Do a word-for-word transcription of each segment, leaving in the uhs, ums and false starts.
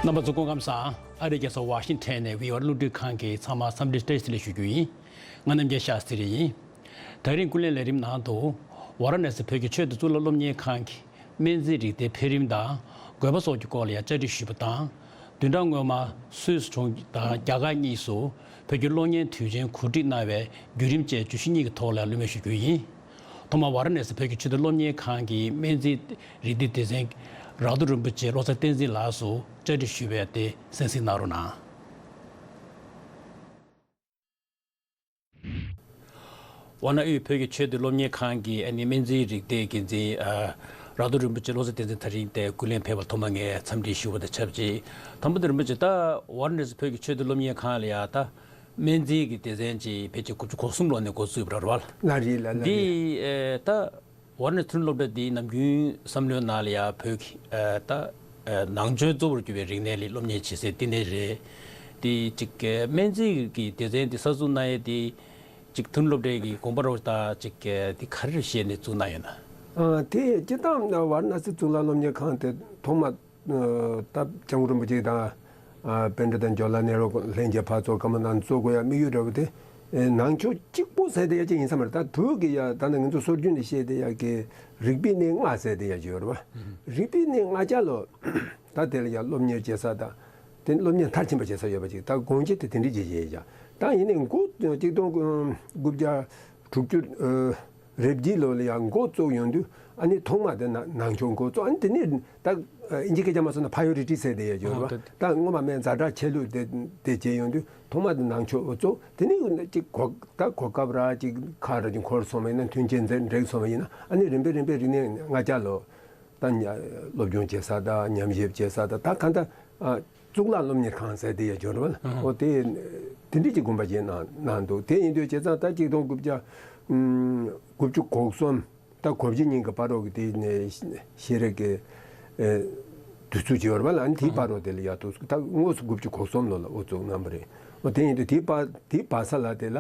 རྣམ་པ་ཚོ་སྐུ་ཁམས་བཟང་། ཨ་རིའི་རྒྱལ་ས་ཝ་ཤིང་ཊོན་ནས་བྷི་ཨོ་ཨེ་སློབ་ཕྲུག་ཁང་གི་ཚང་མ་འཚམས་འདྲི་བཀྲ་ཤིས་བདེ་ལེགས་ཞུ་རྒྱུ་ཡིན། ང་རྣམ་རྒྱལ་ཤཱ་སྟྲི་ཡིན། ད་རིང་ཀུན་གླེང་ལས་རིམ་ནང་དུ་ཝཱ་ར་ཎ་སི་བོད་ཀྱི་ཆོས་དང་གཙུག་ལག་སློབ་གཉེར་ཁང་གི་སྨན་རྩིས་རིག་སྡེའི་འཕེལ་རིམ་དང་དགོས་པ་སོགས་ཀྱི་སྐོར་ལ་ཡང་བཅར་འདྲི་ཞུས་པ་དང་། བདུན་ཕྲག་སྔོན་མ་སུད་སི་གྲོང་དང་རྒྱ་གར་གཉིས་སུ་བོད་ཀྱི་གློག་བརྙན་དུས་ཆེན་གོ་སྒྲིག་གནང་བའི་བརྒྱུད་རིམ་བཅས་བརྗོད་གཞི་གཉིས་ཀྱི་ཐོག་ལ་བློ་མོས་ཞུ་རྒྱུ་ཡིན། ཐོག་མར་ཝཱ་ར་ཎ་སི་བོད་ཀྱི་ཆོས་དང་སློབ་གཉེར་ཁང་གི་སྨན་རྩིས་རིག་སྡེའི་སྡེ་ཚན་རག་རྡོར་རིན་པོ་ཆེ་བློ་བཟང་བསྟན་འཛིན་ལགས་སུ་བཅར་འདྲི་ཞུས་པ་དེ་གསན་གཟིགས་གནང་རོགས་གནང་། ཝཱ་ཎ་དབུས་བོད་ཀྱི་ཆོས་དང་སློབ་གཉེར་ཁང་གི་ཨ་ནི་སྨན་རྩིས་རིག་སྡེའི་འགན་འཛིན་ཨ་རག་རྡོར་རིན་པོ་ཆེ་བློ་བཟང་བསྟན་འཛིན་ད་རིང་དེ་ཀུན་གླེང་ཕེབས་པར་ཐོག་མར་ངས་འཚམས་འདྲི་ཞུ་བ་དང་ཆབས་ཅིག། དང་པོ་དེ་རིན་པོ་ཆེ་ད་ཝཱ་ར་ཎ་སི་བོད་ཀྱི་ཆོས་དང་སློབ་གཉེར་ཁང་ལ་ཡ་ད་སྨན་རྩིས་ཀྱི་སྡེ་ཚན་ཅིག་ཕལ་ཆེར་དགུ་བཅུ་གོ་གསུམ་ལོ་ནས་འགོ་བཙུགས་པ་རེད་བ། ལགས་རེད་ལགས་ལགས་རེད། འདི་ཨེ་ད་ཝཱ་ར་ཎ་སི་མཐོ་རིམ་སློབ་གྲྭ་འདིའི་ནམ་རྒྱུན་བསམ་བློའི་ནང་ལ་ཡ་བོད་ཀྱི་ཨ་ད་ཨ་ནང་ཆོས་གཙོ་བོར་གྱུར་པའི་རིག་གནས་ལ་སློབ་གཉེར་བྱེད་སའི་བསྟི་གནས་རེད། དེ་གཅིག་ཨ་སྨན་རྩིས་ཀྱི་སྡེ་ཚན་འདི་གསར་འཛུགས་གནང་ཡས་དེ་གཅིག་མཐོ་རིམ་སློབ་གྲྭའི་གི་དགོངས་པ་རོགས་དང་གཅིག་ཨ་དེ་ག་རེ་བཤད་ནས་བཙུགས་གནང་ཡོད་ན། ཨ་དེ་སྤྱིར་བཏང་ཝཱ་ར་ཎ་སི་གཙུག་ལག་སློབ་གཉེར་ཁང་དེ་ཐོག་མ་ད་སྐྱབས་མགོན་རིན་པོ་ཆེ་དང་ཨ་པཎྜི་ཏ་ཇ་ཝ་ཧར་ལཱལ་ནེ་རུ་ལྷན་རྒྱས་ཕར་ཚུར་བཀའ་མོལ་གནང་གཙོ་དགོས་ཡ་དམིགས་ཡུལ་འདྲ་བོ་དེ་ཨེ་ནང་ཆོས་གཅིག་པོ་ཟེར་དེ་ཡ་གཅིག་ཡིན་ས་མ་རེད། ད་བོད་ཀྱི་ཡ་ད་ནི་ང་ཚོ་སྲོལ་རྒྱུན་ནས་བཤད་དེ་ཡ་གི་རིག་པའི་གནས་ལྔ་ཟེར་དེ་ཡ་གཅིག་ཡོད་རེད་བ། རིག་པའི་གནས་ལྔ་ཆ་ལོ་ད་དེ་ལ་ཡ་སློབ་གཉེར་བྱེད་ས་དང་དེ་སློབ་གཉེར་མཐར་ཕྱིན་པ་བྱེད་ས་ཡོད་པ་ཅིག། ད་དགོངས་གཞི་དེ་དེ་འདྲ་ཅིག་བྱས་ཡ། ད་ཡིན་ནའི་འགོ་གཅིག་སྟོང་དགུ་བརྒྱ་དྲུག་ཅུ་རེ་བརྒྱད་ལོ་ལ་ཡང་འགོ་བཙུགས་ཡོང་དུས་ཨ་ནི་ཐོག་མ་དེ་ན་ནང་ཆོས་འགོ་བཙུགས། ཨ་ནི་དེ་ནས་ད་ཨིན་ཇི་སྐད་ཆ་མ་སོང་ན་ཕ་ཡོ་རི་ཊི་ཟེར་དེ་ཡོད་ཡོད་རེད་བ། ད་སྔོན་མ་མའི་ཛ་དྲག་ཆེ་ལུགས་དེ་དེ་བྱས་ཡོང་དུས་ཐོག་མ་དེ་ནང་ཆོས་འགོ་བཙུགས། དེ་ནས་ཅིག་གོ་ད་གོ་སྐབས་ར་ཅིག་ཁ་ར་ཅིག་འཁོར་སོང་བ་ཡིན་ན་མཐུན་རྐྱེན་འཛེག་འགྲིག་སོང་བ་ཡིན་ན་ཨ་ནི་རིམ་པས་རིམ་པས་རིག་གནས་ལྔ་ཆ་ལོ། ད་ཉ་སློབ་སྦྱོང་བྱེད་ས་དང་ཉམས་ཞིབ་བྱེད་ས་དང་ད་གང་ལྟར་ཨ་གཙུག་ལག་སློབ་གཉེར་ཁང་ཟེར་དེ་ཡང་འབྱོར་བ་ལ་ཨོ་དེ་དེ་འདྲ་ཅིག་དགོངས་པ་བཞེས་གནང་གནང་འདུག། དེ་ཡིན་དུས་བྱས་ཙང་ད་གཅིག་སྟོང་དགུ་བརྒྱ་དགུ་བཅུ་གོ་གསུམ་ད་གོ་བཞི་ཉིན་གྱི་བར་རོ་གི་དེ་ནས་ཤེས་རིག་གི་དུས་ཚོད་ཅིག་ཡོད་རེད་བ་ལ་ཨ་ནི་དེའི་བར་རོ་དེ་ལ་ཡག་ཏུ་ད་དངོས་སུ་དགུ་བཅུ་གོ་གསུམ་ལོ་ལ་ཨོ་བཙུགས་གནང་བ་རེད། ཨོ་དེ་ཡིན་དུས་དེའི་བར་དེའི་བར་ས་ལ་དེ་ལ།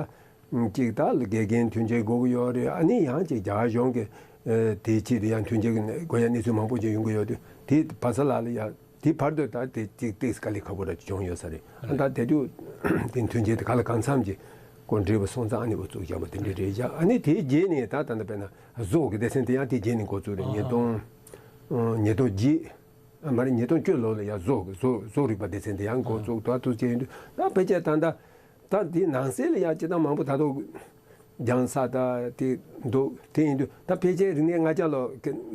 གཅིག་ད་དགེ་རྒན་མཐུན་རྐྱེན་དགོས་ཀྱི་ཡོད་རེད། ཨ་ནི་ཡང་གཅིག་རྒྱ་གར་གཞུང་གི་ཨ་དེའི་ཆེད་དུ་ཡང་མཐུན་རྐྱེན་དགོས་ཡ་གནས་ཚུལ་མང་པོ་ཅིག་ཡོང་གི་ཡོད་དུས་དེ་བར་ས་ལ་ལ་ཡ་དེ་བར་དུ་ད་དེ་གཅིག་ཏོག་ཙམ་དཀའ་ལས་ཁག་པོ་འདྲ་ཅིག་བྱུང་ཡོད་ས་རེད། ཨ་ད་དེ་དུས་དེ་མཐུན་རྐྱེན་དེ་ག་ལ་གང་འཚམ་ཅིག་གོ་འགྲིག་པ་སོང་ཙང་ཨ་ནི་འུ་ཚུགས་བྱ་བ་དེ་འདྲ་རེད་བཞག། ཨ་ནི་དེའི་རྗེས་ནས་ད་ད་ལྟ་དཔེར་ན་བཟོ་གི་སྡེ་ཚན་དེ་ཡང་དེའི་རྗེས་ནས་འགོ་བཙུགས་རེད། ཉིས་སྟོང་ཉིས་སྟོང་བརྒྱད། མ་རེད། ཉིས་སྟོང་བཅུ་ལོ་ལ་ཡང་བཟོ་བཟོ་བཟོ་རིག་པ་སྡེ་ཚན་དེ་ཡང་འགོ་བཙུགས་ད་དུ་བྱས་ཡོང་དུས་ད་ཕལ་ཆེར་ད་ལྟ་ད་འདི་ནང་གསེས་ལ་ཡང་སྤྱི་བཏང་མང་པོ་ད་དུ་སྦྱང་ས་ད་དེ་འདུག། དེ་ཡིན་དུས་ད་ཕལ་ཆེར་རིག་གནས་ལྔ་ཆ་ལོ་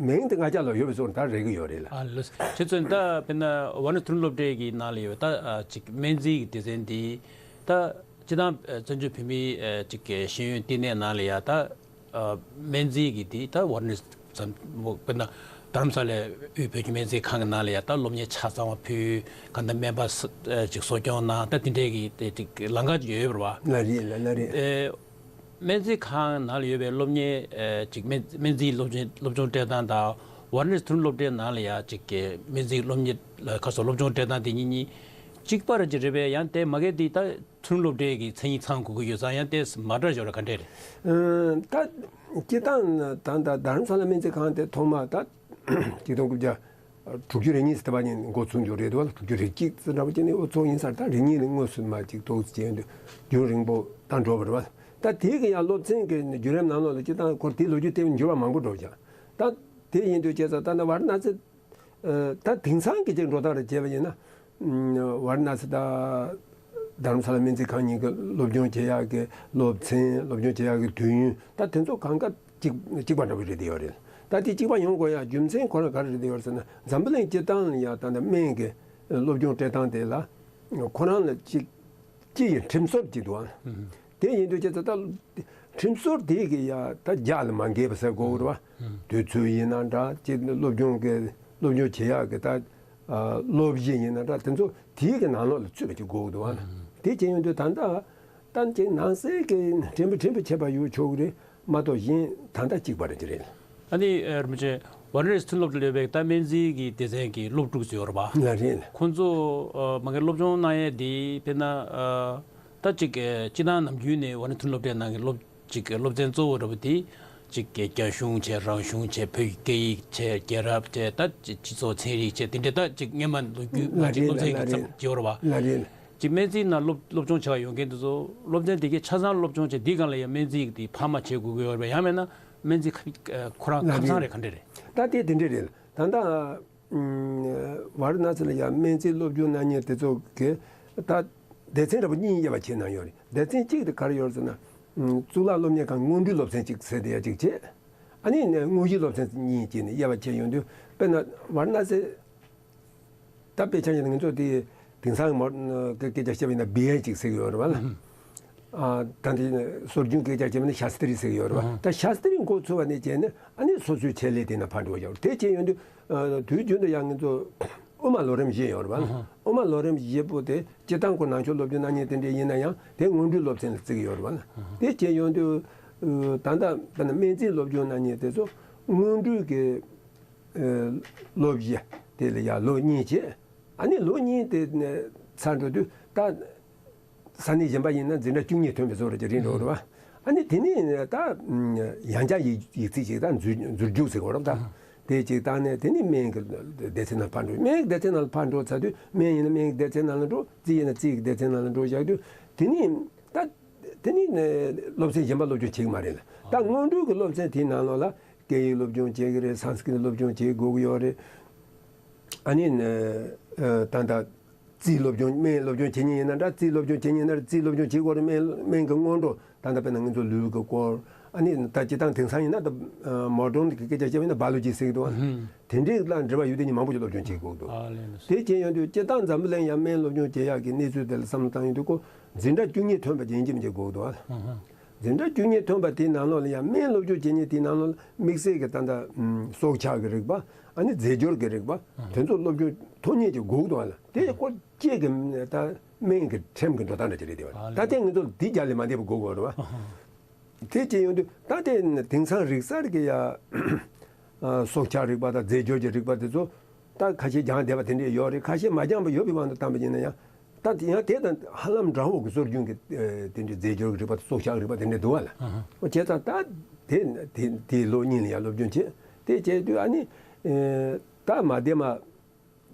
མིང་དེ་ལྔ་ཆ་ལོ་ཡོད་པའི་བཟོ་ད་རེག་གི་ཡོད་རེད་ལ། ཨ་ལོས་ཁྱེད་ཚོས་ད་དཔེར་ན་ཝཱ་ར་ཎ་སི་མཐོ་རིམ་སློབ་གྲྭའི་གི་ནང་ལ་ཡོད་ད་ཅིག་སྨན་རྩིས་ཀྱི་སྡེ་ཚན་འདི་ད་སྤྱི་བཏང་བཙན་བྱོལ་བོད་མིའི་ཅིག་ཤེས་ཡོན་བསྟི་གནས་ནང་ལ་ཡ་ད། སྨན་རྩིས་ཀྱི་དེ་ད་ཝཱ་ར་ཎ་སི་དཔེར་ན་རྡ་རམ་ས་ལའི་དབུས་བོད་ཀྱི་སྨན་རྩིས་ཁང་གི་ནང་ལ་ཡ་ད་སློབ་གཉེར་ཆ་ཚང་བ་ཕུལ་གང་ལྟར་སྨན་པ་ཅིག་གསོ་སྐྱོང་གནང་ད་དེ་འདྲའི་གི་དེ་ཅིག་ལམ་ཁ་ཅིག་ཡོད་པ་རེད་བ། ལ་རེད་ལ་ལ་རེད། སྨན་རྩིས་ཁང་ནང་ལ་ཡོད་པའི་སློབ་གཉེར་ཅིག་སྨན་སྨན་རྩིས་སློབ་སྦྱོང་སློབ་སྦྱོང་སྤྲད་སྟངས་དང་ཝཱ་ར་ཎ་སི་མཐོ་རིམ་སློབ་གྲྭའི་ནང་ལ་ཡ་ཅིག་སྨན་རྩིས་སློབ་གཉེར་ཁ་སོགས་སློབ་སྦྱོང་སྤྲད་སྟངས་དེ་གཉིས་གཉིས་གཅིག་པ་རེད་ཅིག་རེད་པས་ཡང་དེ་མ་གལ་དེ་ད། མཐོ་རིམ་སློབ་གྲྭའི་གི་མཚན་ཉིད་ཚང་དགོས་ཀྱི་ཡོད་ཙང་ཡང་ཏོག་ཙམ་མ་འདྲ་ཞོར་ག་འདྲས་རེད། ཨ་ད་སྤྱིར་བཏང་ད་ད་རྡ་རམ་ས་ལ་སྨན་རྩིས་ཁང་དེ་ཐོག་མ་ད་ཆིག་སྟོང་དགུ་བརྒྱ་དྲུག་ཅུ་རེ་གཉིས་ཟེར་བ་ནས་འགོ་ཚུགས་འགྱུར་རེད་འདུག་བ། དྲུག་ཅུ་རེ་གཅིག་ཙམ་འདྲ་པོ་ཅིག་ནས་འགོ་ཚུགས་ཡིན་ས་རེད། ད་རེ་གཉིས་ནས་དངོས་སུ་མ་ཅིག་ཏོག་ཙམ་བྱས་འདུག་རྒྱུན་རིང་པོ་ད་འགྲོ་བ་རེད་བ། ད་དེའི་གི་ཡང་སློབ་ཚན་གི་བརྒྱུད་རིམ་ནང་ལོགས་ལ་སྤྱིར་བཏང་སྐོར་དེའི་ལོ་རྒྱུས་དེ་འགྱུར་བ་མང་པོ་འགྲོ་བཞག། ད་དེ་ཡིན་དུས་བྱས་ཙང་ད་ནི་ཝཱ་ར་ཎ་སི། ད་དེང་སང་གི་ཅིག་འགྲོ་སྟངས་རེ་བྱས་པ་ཡིན་ན། ཝཱ་ར་ཎ་སི་དང་རྡ་རམ་ས་ལ་སྨན་རྩིས་ཁང་གཉིས་ཀྱི་སློབ་སྦྱོང་བྱེད་ཡག་གི་སློབ་ཚན་སློབ་སྦྱོང་བྱེད་ཡག་གི་དུས་ཡུན་ད་དེ་ཚོ་གང་ག་གཅིག་གཅིག་པ་འདྲ་པོ་རེད་དེ་ཡོད་རེད། ད་དེ་གཅིག་པ་ཡོང་དགོས་ཡག་རྒྱུ་མཚན་ཁོ་རང་ག་རེ་རེད་དེ་ཡོད་རེད་ཟེར་ན་འཛམ་བུ་གླིང་སྤྱིར་བཏང་ལ་ཡག་ད་ལྟ་སྨན་གྱི་སློབ་སྦྱོང་སྤྲད་སྟངས་དེ་ལ་ཁོ་རང་ལ་གཅིག་སྤྱི་ཡི་ཁྲིམས་སྲོལ་གཅིག་འདུག་ཨང་། དེ་ཡིན་དུས་ཅི་ཙི་ད་ཁྲིམས་སྲོལ་དེ་གི་ཡ་ད་རྒྱ་ལ་མ་འགལ་བ་ཟེར་དགོས་རེད་བ། དུས་ཚོད་ཡིན་ན་འདྲ་ཅི་སློབ་སྦྱོང་གི་སློབ་སྦྱོང་བྱེད་ཡག་གི་ད་སློབ་གཞི་ཡིན་ན་འདྲ་དེ་ཚོ་དེའི་གི་ནང་ལོགས་ལ་ཚུད་པ་ཅིག་དགོས་འདུག་བ། དེ་བྱས་ཡོང་དུས་ད་ལྟ་ད་ཅིག་ནང་གསེས་ཀྱི་ཕྲན་བུ་ཕྲན་བུ་ཁྱད་པར་ཡོད་ཆོག་གི་རེད་མ་གཏོགས་གཞན་ད་ལྟ་གཅིག་པ་རེད་ཀྱི་རེད། ཨ་ནི་ཨ་རིན་པོ་ཆེ་ཝཱ་ར་ཎ་སི་མཐོ་རིམ་སློབ་གྲྭ་ལ་ཡོད་པའི་ད་སྨན་རྩིས་ཀྱི་སྡེ་ཚན་གྱི་སློབ་ཕྲུག་ཚོ་ཡོད་རེད་པ། ལགས་རེད། ཁོང་ཚོ་ཨ་མ་གི་སློབ་སྦྱོང་གནང་ཡས་དེ་དཔེར་ན་ཨ་ད་ཅིག་ཨ་སྤྱི་བཏང་ནམ་རྒྱུན་ནས་ཝཱ་ར་ཎ་སི་མཐོ་རིམ་སློབ་གྲྭའི་ནང་གི་སློབ་ཅིག་སློབ་ཚན་གཙོ་བོ་འདྲ་པོ་དེ་ གཅིག་གི་རྒྱ་གཞུང་བྱས། རང་གཞུང་བྱས། བོད་ཀྱི་སྐད་ཡིག་བྱས། རྒྱལ་རབས་བྱས། ད་སྤྱི་ཚོགས་ཚན་རིག་བྱས། དེ་འདྲ་ད་གཅིག་སྔོན་མ་ལོ་རྒྱུས་ང་ཚོ་སློབ་ཚན་གྱི་ཚབ་བྱེད་པ་རེད་བ། ལ་རེད། གཅིག་སྨན་རྩིས་ནང་སློབ་སློབ་སྦྱོང་བྱེད་པར་ཡོང་མཁན་དེ་ཚོ་སློབ་ཚན་དེ་གའི་ཆ་ཚང་སློབ་སྦྱོང་བྱས། འདི་སྒང་ལ་ཡང་སྨན་རྩིས་དེ་འཕར་མ་བྱེད་དགོས་ཀྱི་ཡོད་རེད་པས། ཡང་མིན་ན་སྨན་རྩིས་ཁ་ཁོ་རང་ཁ་སང་རེད། ག་འདྲ་རེད། ད་དེ་དེ་འདྲ་རེད། ད་ལྟ་ཝཱ་ར་ཎ་སི་ལ་ཡང་སྨན་རྩིས་སློབ་སྦྱོང་གནང་མཁན་དེ་ཚོ་གིས་ད་སྡེ་ཚན་འདྲ་པོ་གཉིས་དབྱེ་བ་ཕྱེ་གནང་ཡོད་རེད། སྡེ་ཚན་གཅིག་དེ་ག་རེ་ཡོད་རེད་ཟེར་ན། གཙུག་ལག་སློབ་གཉེར་ཁང་སྔོན་འགྲོའི་སློབ་ཚན་གཅིག་ཟེར་དེ་ཡ་གཅིག་བྱས། ཨ་ནི་དངོས་གཞིའི་སློབ་ཚན་གཉིས་བྱས་ནས་དབྱེ་བ་ཕྱེ་ཡོང་དུས། དཔེར་ན་ཝཱ་ར་ཎ་སི། ད་དཔེ་ཆ་ཡིན་ན་ང་ཚོ་དེ་དེང་སང་མོ་སྐད་ཆ་བཤད་པ་ཡིན་ན་བི་ཨེན་གཅིག་ཟེར་གྱི་ཡོད་རེད་བ་ལ། ཨ། ད་འདི་སྲོལ་རྒྱུན་སྐད་ཆ་བྱས་པ་ན་ཤཱ་སི་ཏྲི་ཟེར་གྱི་ཡོད་རེད་བ། ད་ཤཱ་སི་ཏྲི་འགོ་ཚུགས་པ་ནས་བྱས་ནས་ཨ་ནི་སོ་སོའི་ཆེད་ལས་དེ་ན་ཕར་འགྲོ་ཡོད་རེད། དེ་བྱས་ཡོང་དུས་དུས་རྒྱུན་དུ་ཡང་ང་ཚོ་དབུ་མ་ལོ་རིམ་བཞི་ཡོད་རེད་བ་ལ། དབུ་མ་ལོ་རིམ་བཞི་པོ་དེ་སྤྱིར་བཏང་ཁོ་ནང་ཆོས་སློབ་སྦྱོང་གནང་མཁན་དེ་འདྲས་ཡིན་ན་ཡང་དེ་སྔོན་འགྲོའི་སློབ་ཚན་ལ་བརྩི་གི་ཡོད་རེད་བ་ལ། དེ་བྱས་ཡོང་དུས་ད་ལྟ་དཔེར་ན་སྨན་རྩིས་སློབ་སྦྱོང་གནང་མཁན་དེ་ཚོ་སྔོན་འགྲོའི་གི་སློབ་གཞི་དེ་ལ་ཡང་ལོ་གཉིས་བྱས། ཨ་ནི་ལོ་གཉིས་དེ་ནས་ཚར་འགྲོ་དུས་ད་ས་གནས་གཞན་པ་ཡིན་ན་འཛིན་གྲྭ་བཅུ་གཉིས་ཐོན་པའི་བཟོ་འདྲ་ཅིག་རེད་འགྲོ་རེད་བ། ཨ་ནི་དེ་ནས་ད་ཡང་བསྐྱར་ཡིག་ཡིག་ཚད་ཅིག་ད་འཛུལ་འཛུལ་རྒྱུགས་ཟེར་གོ་རབ་ད། དེ་ཅིག་བཏང་ནས་དེ་ནས་སྨན་གྱི་སྡེ་ཚན་ནང་ཕར་འགྲོ། སྨན་གྱི་སྡེ་ཚན་ནང་ཕར་འགྲོ་ཚར་དུས་སྨན་ཡིན་ན་སྨན་གྱི་སྡེ་ཚན་ནང་ལ་འགྲོ། རྩིས་ཡིན་ན་རྩིས་ཀྱི་སྡེ་ཚན་ནང་ལ་འགྲོ་བཞག་དུས་དེ་ནས་ད་དེ་ནས་སློབ་ཚན་གཞན་པ་སློབ་སྦྱོང་བྱེད་ཀྱི་མ་རེད་ལ། ད་སྔོན་འགྲོའི་གི་སློབ་ཚན་དེའི་ནང་ལོགས་ལ་སྐད་ཡིག་སློབ་སྦྱོང་བྱེད་ཀྱི་རེད། སཾ་སྐྲྀཏ་སློབ་སྦྱོང་བྱེད་དགོས་ཀྱི་ཡོད་རེད། ཨ་ནི་ད་ལྟ་རྩིས་སློབ་སྦྱོང་སྨན་སློབ་སྦྱོང་བྱེད་མཁན་ཡིན་ན་འདྲ། རྩིས་སློབ་སྦྱོང་བྱེད་མཁན་ཡིན་ན་རྩིས་སློབ་སྦྱོང་བྱེད་དགོས་རེད། སྨན་སྨན་གྱི་སྔོན་འགྲོ་ད་ལྟ་དཔེར་ན་ང་ཚོ་ལུས་ཀྱི་སྐོར། ཨ་ནི་ད་སྤྱིར་བཏང་དེང་སང་ཡིན་ན་ད་མོ་ཌརན་གྱི་སྐད་ཆ་བཤད་པ་ཡིན་ན་བཱ་ཡོ་ལོ་ཇི་ཟེར་གྱི་འདུག་བ། དེ་འདྲའི་ལ་འབྲེལ་བ་ཡོད་དེ་ཉིད་མང་པོ་ཞིག་སློབ་སྦྱོང་བྱེད་དགོས་འདུག་ཨ་ལས་ལགས་སོ། དེ་བྱས་ཡོང་དུས་སྤྱིར་བཏང་འཛམ་བུ་གླིང་ཡང་སྨན་སློབ་སྦྱོང་བྱེད་ཡག་གི་གནས་ཚུལ་དེ་ལ་བསམ་བློ་བཏང་ཡོང་དུས་ཁོ་འཛིན་གྲྭ་བཅུ་གཉིས་ཐོན་པ་ཅན་གཅིག་མ་གཅིག་དགོས་འདུག་ཨ། འཛིན་གྲྭ་བཅུ་གཉིས་ཐོན་པ་དེའི་ནང་ལོགས་ལ་ཡང་སྨན་སློབ་སྦྱོང་བྱེད་མཁན་དེའི་ནང་ལོགས་ལ་དམིགས་བསལ་གྱི་ད་ལྟ་སྲོག་ཆགས་ཀྱི་རིག་པ། ཨ་ནི་རྫས་སྦྱོར་གྱི་རིག་པ། དེ་ཚོ་སློབ་སྦྱོང་ཐོན་མཁན་ཅིག་དགོས་འདུག་ཨ་ལ། དེ་སྐོར་གཅིག་གི་ད་སྨན་གྱི་ཁྲིམས་ཀྱི་འགྲོ་སྟངས་འདྲ་ཅིག་རེད་དེ་བ། ད་ལྟའི་ང་ཚོ་འདི་རྒྱ་ལས་མ་འདས་པ་དགོས་དགོས་རེད་བ། དེ་བྱས་ཡོང་དུས་ད་ལྟའི་དེང་སང་རིག་གསར་གྱི་ཡ་སྲོག་ཆགས་རིག་པ་དང་རྫས་སྦྱོར་གྱི་རིག་པ་དེ་ཚོ་ད་ཁ་ཤས་སྦྱངས་བསྡད་པ་དེ་འདྲས་ཡོད་རེད། ཁ་ཤས་མ་སྦྱངས་པ་ཡོད་པའི་དབང་དུ་བཏང་པ་ཡིན་ན་ཡང་ད་ཡང་དེ་དང་ཧ་ལམ་འདྲ་བོ་གི་སྲོལ་རྒྱུན་གྱི་དེ་འདྲའི་རྫས་སྦྱོར་གྱི་རིག་པ་དང་སྲོག་ཆགས་རིག་པ་དེ་འདྲས་འདུག་བ་ལ། བྱས་ཙང་ད་དེ་དེ་དེའི་ལོ་གཉིས་ལ་ཡང་སློབ་སྦྱོང་བྱས། དེ་བྱས་དུས་ཨ་ནི་ད་མ་བདེ་མ།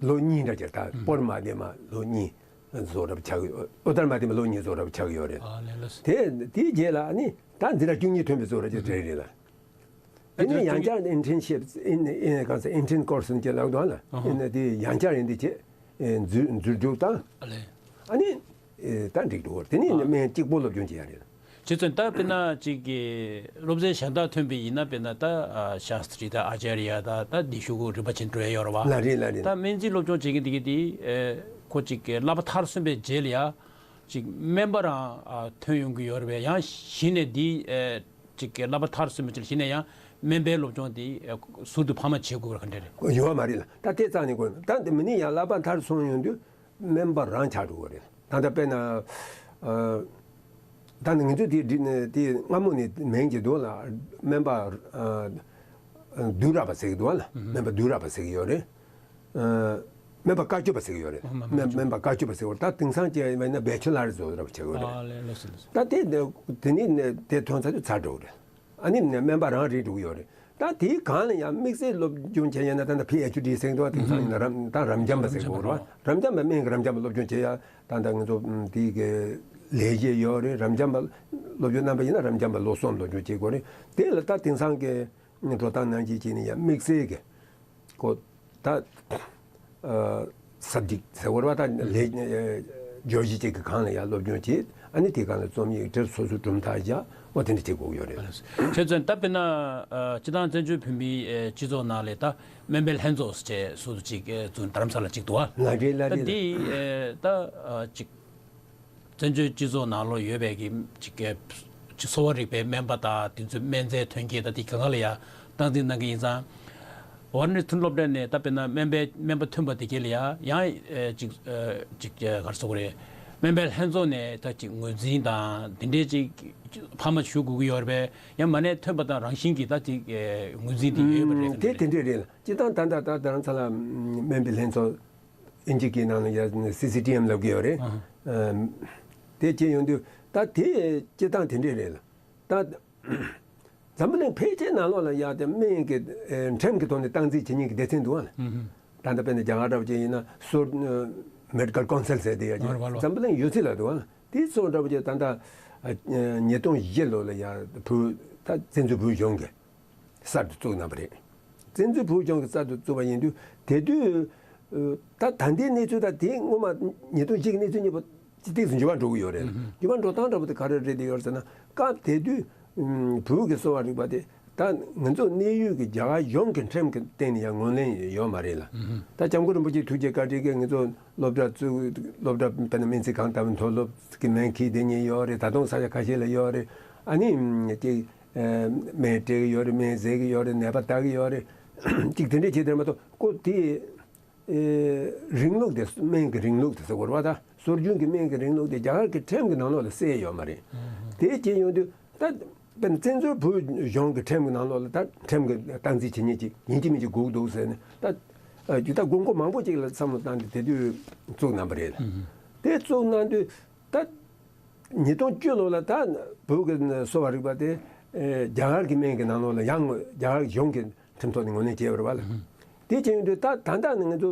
ལོ་གཉིས་འདྲ་ཅིག་ད་སྤོར་མ་བདེ་མ་ལོ་གཉིས་བཟོ་འདྲ་ཆགས་ཀྱི་ཡོད། ཨོ་ལྟར་མ་བདེ་མ་ལོ་གཉིས་བཟོ་འདྲ་ཆགས་ཀྱི་ཡོད་རེད། ཨ་ལས་ལགས་སོ། དེ་དེའི་རྗེས་ལ་ནི་ད་འཛིན་གྲྭ་བཅུ་གཉིས་ཐོན་པའི་བཟོ་འདྲ་ཅིག་རེད་རེད་ལ། དེ་ནས་ཡང་བསྐྱར་ཨིན་ཊརན་ཤིབ་ཨིན་ཨིན་གང་ཟེར་ཨིན་ཊརན་ཀོར་སི་ཟེར་ལབ་འདུག་ཨ་ལ། ཨ་ནི་དེ་ཡང་བསྐྱར་ཡིན་དེ་བྱས་འཛུལ་འཛུལ་རྒྱུགས་དང་། ཨ་ལས། ཨ་ནི། ཨེ། ད་འགྲིག་འགྲོ་བར་དེ་ནས་སྨན་གཅིག་པོ་སློབ་སྦྱོང་བྱེད་ཡ་རེད། བྱས་ཙང་ད་དཔེར་ན་གཅིག་གི་སློབ་ཚན་གཞན་དག་ཐོན་པ་ཡིན་ན་དཔེར་ན་ད་ཤཱསྟྲི་དང་ཨཱ་ཅཱརྱ་དང་ད་འདི་ཤོག་གུ་རིམ་པ་བྱས་འགྲོ་ཡ་ཡོད་རེད་བ། ལགས་རེད་ལགས་རེད། ད་སྨན་རྩིས་སློབ་སྦྱོང་བྱེད་མཁན་དེ་གི་དེ་ཁོ་གཅིག་གི་བསླབ་པ་མཐར་སོན་པའི་རྗེས་ལ་ཡ་གཅིག་སྨན་པ་རང་ཐོན་ཡོང་གི་ཡོད་རེད་བས། ཡང་གཞི་ནས་འདི་གཅིག་གི་བསླབ་པ་མཐར་སོན་པའི་རྗེས་ལ་གཞི་ནས་ཡང་སྨན་པའི་སློབ་སྦྱོང་དེ་ཟུར་དུ་འཕར་མ་བྱེད་དགོས་པ་ག་འདྲ་རེད། ཡོད་མ་རེད་ལ། ད་དེ་རྩ་ནས་དགོས། ད་འདི་མི་ནི་ཡང་བསླབ་པ་མཐར་སོན་ཡོང་དུས། སྨན་པ་རང་ཆགས་འགྲོ་གི་རེད། ད་ལྟ་དཔེར་ན། ཨ། ད་ནི་ང་ཚོས་དེ་འདི་ནས་དེ་སྔ་མོ་ནས་མིང་ཅིག་འདུག་ལ། སྨན་པ། ཨ། བསྡུས་རབས་པ་ཟེར་གྱི་འདུག་ལ། སྨན་པ་བསྡུས་རབས་པ་ཟེར་གྱི་ཡོད་རེད། ཨ། སྨན་པ་བཀའ་ཆོས་པ་ཟེར་གྱི་ཡོད་རེད། སྨན་སྨན་པ་བཀའ་ཆོས་པ་ཟེར་གྱི་ཡོད་རེད། ད་དེང་སང་ཅིག་ཡིན་ན་བེ་ཆེ་ལར་བཟོ་འདྲ་བ་བྱེད་ཀྱི་ཡོད་རེད། ཨ་ལས་ལགས་སོ་ལགས་སོ། ད་དེ་དེ་ནི་དེ་ཐོན་ཚར་དུས་ཚར་འགྲོ་གི་རེད། ཨ་ནི་སྨན་པ་རང་རེད་འགྲོ་གི་ཡོད་རེད། ད་དེའི་སྒང་ལ་ཡང་དམིགས་བསལ་སློབ་སྦྱོང་བྱས་ཡོད་ན་ད་ལྟ་པི་ཨེཆ་ཌི་ཟེར་འདུག་བ། དེང་སང་ཡིན་ན་རབ་ད་རབ་འབྱམས་པ་ཟེར་དགོས་རེད་བ། རབ་འབྱམས་པ་སྨན་གྱི་རབ་འབྱམས་པ་སློབ་སྦྱོང་བྱེད་ཡ་ད་ལྟ་ང་ཚོ་དེའི་གི་ལས་བྱེད་ཡོད་རེད། རབ་འབྱམས་པ་སློབ་སྦྱོང་རྣམ་པ་ཡིན་ན་རབ་འབྱམས་པ་ལོ་གསུམ་སློབ་སྦྱོང་བྱེད་དགོས་རེད། དེ་ལ་ད་དེང་སང་གི་འགྲོ་སྟངས་ནང་བཞིན་བྱས་ནས་ཡང་དམིགས་བསལ་གྱི་ཁོ་ད་ཨ་སབ་ཇེག་ཟེར་བ་རེད་བ། ད་ལས་བརྗོད་གཞི་གཅིག་གི་སྒང་ལ་ཡང་སློབ་སྦྱོང་བྱེད། ཨ་ནི་དེ་སྒང་ལ་རྩོམ་ཡིག་འབྲི། སོ་སོའི་གྲུབ་མཐའ་བཞག་འོ་དེ་འདྲ་བྱེད་དགོས་ཀྱི་ཡོད་རེད། བྱས་ཙང་ད་དཔེར་ན་ཨ་སྤྱིར་བཏང་བཙན་བྱོལ་བོད་མིའི་ཨ་སྤྱི་ཚོགས་ནང་ལ་ད་སྨན་པའི་ལྷན་ཚོགས་ཟེར་བྱས་སུ་གཅིག་ཨ་བཙུགས། རྡ་རམ་ས་ལ་གཅིག་འདུག་བ། ལགས་རེད་ལགས་ད་རེད། འདི་ཨ་ད་ཨ་གཅིག་བཙན་བྱོལ་སྤྱི་ཚོགས་ནང་ལོགས་ཡོད་པའི་གི་ཅིག་གི་ཅིག་གསོ་བ་རིག་པའི་སྨན་པ་དང་དེ་ཚོའི་སྨན་རྫས་ཐོན་སྐྱེད་དང་དེ་གང་ག་ལ་ཡ་སྟངས་འཛིན་གནང་གི་ཡིན་ཙང་། ཝཱ་ར་ཎ་སི་མཐོ་རིམ་སློབ་གྲྭ་ནས་ད་དཔེར་ན་སྨན་པའི་སྨན་པ་ཐོན་པ་དེ་གས་ལ་ཡ་ཡང་ཨེ་ཅིག་ཨེ་ཅིག་ག་རེ་ཟེར་དགོས་རེད། སྨན་པའི་ལྷན་ཚོགས་ནས་ད་ཅིག་ངོས་འཛིན་དང་དེ་འདྲའི་ཅིག་འཕར་མ་ཞུ་དགོས་ཀྱི་ཡོད་རེད་པས། ཡང་མ་ནས་ཐོན་པ་དང་རང་བཞིན་གྱིས་ད་ཅིག་ཨེ་ངོས་འཛིན་དེ་ཡོད་པ་རེད། དེ་དེ་འདྲས་རེད་ལ། སྤྱིར་བཏང་ད་ལྟ་ད་རྡ་རམ་ས་ལ་སྨན་པའི་ལྷན་ཚོགས། ཨིན་ཇི་སྐད་ནང་ལ་ཡ་སི་སི་ཊི་ཨེམ་ལབ་ཀྱི་ཡོད་རེད། ཨ་ཧ། ཨམ། དེ་བྱས་ཡོང་དུས་ད་དེ་སྤྱིར་བཏང་དེ་འདྲས་རེད་ལ། ད་ འཛམ་བུ་གླིང་ཕལ་ཆེར་ནང་ལོགས་ལ་ཡ་དེ་སྨན་གྱི་ཨེ་ཁྲིམས་ཀྱི་ཐོག་ནས་སྟངས་འཛིན་བྱེད་མཁན་གྱི་སྡེ་ཚན་འདུག་ཨ། ད་ལྟ་དཔེར་ན་རྒྱ་གར་འདྲ་བོ་ཅིག་ཡིན་ན་སོར་མེ་ཌི་ཀལ་ཀོན་སལ་ཟེར་དེ་ཡ་ཅིག་འཛམ་བུ་གླིང་ཡོད་ཚད་ལ་འདུག་ཨ། དེ་སོགས་འདྲ་བོ་ཅིག་ད་ལྟ་ཨ་ཉིས་སྟོང་བཞི་ལོ་ལ་ཡ་བོད་ད་བཙན་འཛུལ་བོད་གཞུང་གིས་གསར་དུ་བཙུགས་གནང་བ་རེད། བཙན་འཛུལ་བོད་གཞུང་གིས་གསར་དུ་བཙུགས་པ་ཡིན་དུས་དེ་དུས་ཨ་ད་ད་ལྟའི་གནས་ཚུལ་དང་དེ་སྔོན་མ་ཉིས་སྟོང་བཞི་གི་གནས་ཚུལ་གཉིས་པོ་ཏོག་ཙམ་འགྱུར་བ་འགྲོ་གི་ཡོད་རེད། འགྱུར་བ་འགྲོ་སྟངས་འདྲ་པོ་དེ་ག་རེ་རེད་དེ་ཡོད་རེད་ཟེར་ན། སྐབས་དེ་དུས་ཨ་བོད་ཀྱི་གསོ་བ་རིག་པ་དེ་ད་ང་ཚོ་གནས་ཡུལ་གྱི་རྒྱ་གར་གཞུང་གི་ཁྲིམས་ཀྱི་སྟེང་ནས་ཡང་ངོས་ལེན་ཡོད་མ་རེད་ལ། ད་སྐྱབས་མགོན་རིན་པོ་ཆེའི་ཐུགས་རྗེ་བཀའ་དྲིན་གྱིས་ང་ཚོ་སློབ་གྲྭ་བཙུགས། སློབ་གྲྭ་དཔེར་ན་སྨན་རྩིས་ཁང་ལྟ་བུའི་མཐོ་སློབ་ཀྱི་སྨན་ཁང་དེ་གཉིས་ཡོད་རེད། ད་དུང་ས་ཆ་ཁ་ཤས་ལ་ཡོད་རེད། ཨ་ནི་ཅིག་ཨ་སྨན་སྤྲད་ཀྱི་ཡོད་རེད། སྨན་བཟས་ཀྱི་ཡོད་རེད། ནད་པ་ལྟ་གི་ཡོད་རེད། ཅིག་དེ་འདྲས་བྱས་དེར་མ་གཏོགས་ཁོ་དེ་ཨེ་རིང་ལུགས་དེ་སྨན་གྱི་རིང་ལུགས་དེ་ཟེར་དགོས་རེད་པ། ད་སྲོལ་རྒྱུན་གྱི་སྨན་གྱི་རིང་ལུགས་དེ་རྒྱ་གར་གྱི་ཁྲིམས་ཀྱི་ནང་ལོགས་ལ་གསལ་ཡོད་མ་རེད། དེ་བྱས་ཡོང་དུས་ད་དཔེར་ན་བཙན་འཛུལ་བོད་གཞུང་གི་ཁྲིམས་ཀྱི་ནང་ལོགས་ལ་ད་ཁྲིམས་ཀྱི་སྟངས་འཛིན་བྱེད་མཁན་ཅིག་ཡིན་གཅིག་མིན་གཅིག་དགོས་འདུག་ཟེར་ནས་ད་ཨ་ད་དགོས་མཁོ་མང་པོ་ཅིག་ལ་བསམ་བློ་བཏང་སྟེ་དེ་དུས་བཙུགས་གནང་བ་རེད། དེ་བཙུགས་གནང་དུས་ད་ཉིས་སྟོང་བཅུ་ལོ་ལ་ད་བོད་ཀྱི་གསོ་བ་རིག་པ་དེ་ཨེ་རྒྱ་གར་གྱི་སྨན་གྱི་ནང་ལོགས་ལ་ཡང་རྒྱ་གར་གཞུང་གི་ཁྲིམས་ཐོག་ནས་ངོས་ལེན་བྱས་པ་རེད་པ་ལ། དེ་བྱས་ཡོང་དུས་ད་ད་ལྟ་ནི་ང་ཚོ་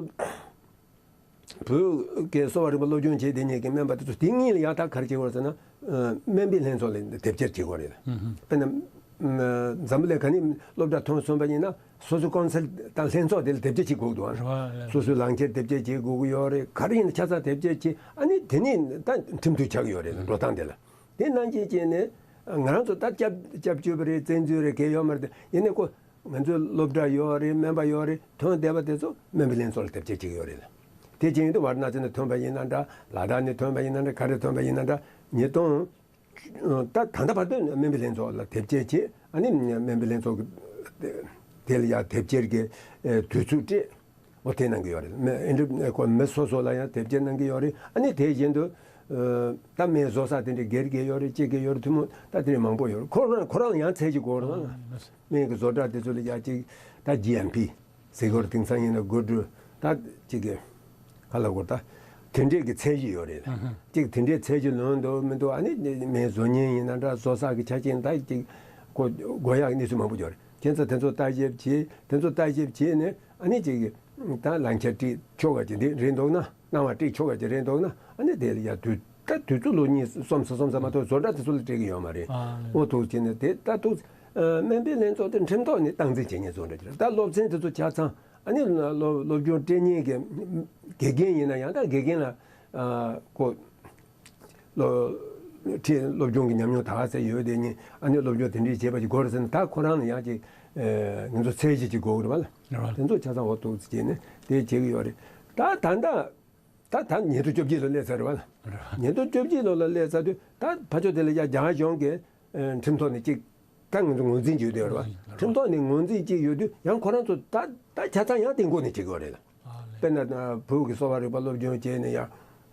བོད་ཀྱི་གསོ་བ་རིག་པ་སློབ་སྦྱོང་བྱས་བསྡད་མཁན་གྱི་སྨན་པ་དེ་ཚོ་དེ་གཉིས་ལ་ཡང་ད་ག་རེ་བྱེད་དགོས་རེད་ཟེར་ན། ཨ་སྨན་པའི་ལྷན་ཚོགས་ལ་དེབ་སྐྱེལ་བྱེད་དགོས་རེད། དཔེར་ན་ཨ་འཛམ་བུ་གླིང་ག་ནས་སློབ་གྲྭ་ཐོན་སོང་བ་ཡིན་ན་སོ་སོའི་ཀོན་སལ་དང་ལྷན་ཚོགས་དེ་ལ་དེབ་སྐྱེལ་བྱེད་དགོས་འདུག་ཨ། རེད་བ། སོ་སོའི་ལག་འཁྱེར་དེབ་སྐྱེལ་བྱེད་དགོས་ཀྱི་ཡོད་རེད། ག་རེ་ཡིན་ན་ཆ་ཚང་དེབ་སྐྱེལ་བྱེད། ཨ་ནི་དེ་ནས་ད་ཁྲིམས་མཐུན་ཆགས་ཀྱི་ཡོད་རེད། འགྲོ་སྟངས་དེ་ལ་དེ་ནང་བཞིན་བྱས་ནས་ང་རང་ཚོ་ད་སྐྱབས་སྐྱབས་བཅོལ་བ་རེད། བཙན་འཛུལ་རེད། གལ་ཡོད་མ་རེད། དེ་ཡིན་ནའི་ཁོ་ང་ཚོའི་སློབ་གྲྭ་ཡོད་རེད། སྨན་པ་ཡོད་རེད། ཐོན་བསྡད་པ་དེ་ཚོ་སྨན་པའི་ལྷན་ཚོགས་ལ་དེབ་སྐྱེལ་བྱེད་ཀྱི་ཡོད་རེད། དེ་བྱས་ཡོང་དུས་ཝཱ་ར་ཎ་སི་ནས་ཐོན་པ་ཡིན་ན་འདྲ། ལ་དྭགས་ནས་ཐོན་པ་ཡིན་ན་འདྲ། ག་རེ་ཐོན་པ་ཡིན་ན་འདྲ། ཉིས་སྟོང་ད་ད་ལྟ་བར་དུ་སྨན་པའི་ལྷན་ཚོགས་ལ་དེབ་སྐྱེལ་བྱས། ཨ་ནི་སྨན་པའི་ལྷན་ཚོགས་ཀྱི་དེ་ལ་ཡང་དེབ་སྐྱེལ་གྱི་ཨེ་དུས་ཚོད་སྤྲད། འོ་དེ་གནང་གི་ཡོད་རེད། མི་ཨེ་འདྲ་ཁོ་མི་སོ་སོ་ལ་ཡང་དེབ་སྐྱེལ་གནང་གི་ཡོད་རེད། ཨ་ནི་དེ་བཞིན་དུ་ཨ་ད་སྨན་བཟོ་ས་དེ་འདྲ་སྒེར་གྱི་ཡོད་རེད། སྤྱི་གི་ཡོད་རེད། ཐུན་མོང་ད་དེ་འདྲ་མང་པོ་ཡོད་རེད། ཁོ་རང་ཁོ་རང་ལ་ཡང་ཚད་གཞི་དགོས་རེད། སྨན་གྱི་བཟོ་གྲྭ་དེ་ཚོ་ལ་ཡ་གཅིག་ད་ཇི་ཨེམ་པི་ཟེར་དགོས་རེད། དེང་སང་ཡིན་ན་གོ་སྒྲིག་ད་གཅིག་གི་ག་ལ་གོ་ད་དེ་འདྲས་ཀྱི་ཚད་གཞི་ཡོད་རེད། ཨ་ཧ། གཅིག་དེ་འདྲས་ཚད་གཞི་ལོན་འདུག་མི་འདུག་ཨ་ནི་སྨན་བཟོ་མཁན་ཡིན་ན་འདྲ། བཟོ་ས་གི་ཆ་རྐྱེན་ད་གཅིག་གོ་དགོས་ཡག་གནས་ཚུལ་མང་པོ་ཡོད་རེད། ཁྱེད་ཚོ་དེ་ཚོ་ལྟ་ཞིབ་བྱེད། དེ་ཚོ་ལྟ་ཞིབ་བྱས་ནས་ཨ་ནི་གཅིག་གི་ད་ལག་འཁྱེར་སྤྲད་ཆོག་ག་ཅིག་འདི་རེད་འདུག་ན། གནང་བ་སྤྲད་ཆོག་ག་ཅིག་རེད་འདུག་ན། ཨ་ནི་དེ་ལ་ཡ་དུས་ད་དུས་ཚོད་ལོ་གཉིས་གསུམ་ཙམ་གསུམ་ཙམ་མ་གཏོགས་བཟོ་གྲྭ་དེ་ཚོ་ལ་སྤྲད་ཀྱི་ཡོད་མ་རེད། ཨ་ནི་འོ་ཐུགས་རྗེ་ཆེ་ནས་དེ་ད་ཐུགས་ཨ་སྨན་པའི་ལྷན་ཚོགས་དེ་ཁྲིམས་ཐོག་ནས་སྟངས་འཛིན་བྱེད་མཁན་ཚོ་འདྲ་ཅིག་རེད། ད་སློབ་ཚན་དེ་ཚོ་ཆ་ཚང་ཨ་ནི་སློབ་སློབ་སྦྱོང་སྤྲད་མཁན་གྱི་དགེ་རྒན་ཡིན་ན་ཡང་ད་དགེ་རྒན་ལ་ཨ་ཁོ་སློབ་ཁྲིད་སློབ་སྦྱོང་གི་ཉམས་མྱོང་ད་ག་ཚད་ཡོད་དེ་ནི་ཨ་ནི་སློབ་སྦྱོང་དེ་འདྲས་བྱེད་པ་ཅིག་དགོས་རེད་ཟེར་ན། ད་ཁོ་རང་ལ་ཡང་ཅིག་ཨ་ང་ཚོ་ཚད་གཞི་ཅིག་དགོས་རེད་པ་ལ། རེད་པ། དེ་ཚོ་ཆ་ཚང་འོ་ཐུགས་རྗེ་ཆེ་ནས་དེ་བྱེད་ཀྱི་ཡོད་རེད། ད་ད་ལྟ་ད་ད་ཉིས་སྟོང་བཅོ་བརྒྱད་ལ་སླེབས་ཚར་རེད་པ། རེད། ཉིས་སྟོང་བཅོ་བརྒྱད་ལོ་ལ་སླེབས་ཚར་དུས་ད་ཕར་ཕྱོགས་དེ་ལ་ཡ་རྒྱ་གར་གཞུང་གི་ཨ་ཁྲིམས་ཐོག་ནས་གཅིག་ད་ང་ཚོ་ངོས་འཛིན་བྱེད་ཡོད་དུས་རེད་པ། ངོས་འཛིན་ཁྲིམས་ཐོག་ནས་ངོས་འཛིན་གཅིག་ཡོད་དུས་ཡང་ཁོ་རང་ཚོ་ད་ད་ཆ་ཚང་ཡང་དེ་འགོ་ནས་བྱེད་དགོས་རེད་ལ། ཨ་ལེ། དཔེར་ན་བོད་ཀྱི་གསོ་བ་རིག་པ་སློབ་སྦྱོང་བྱས་ནས་ཡང་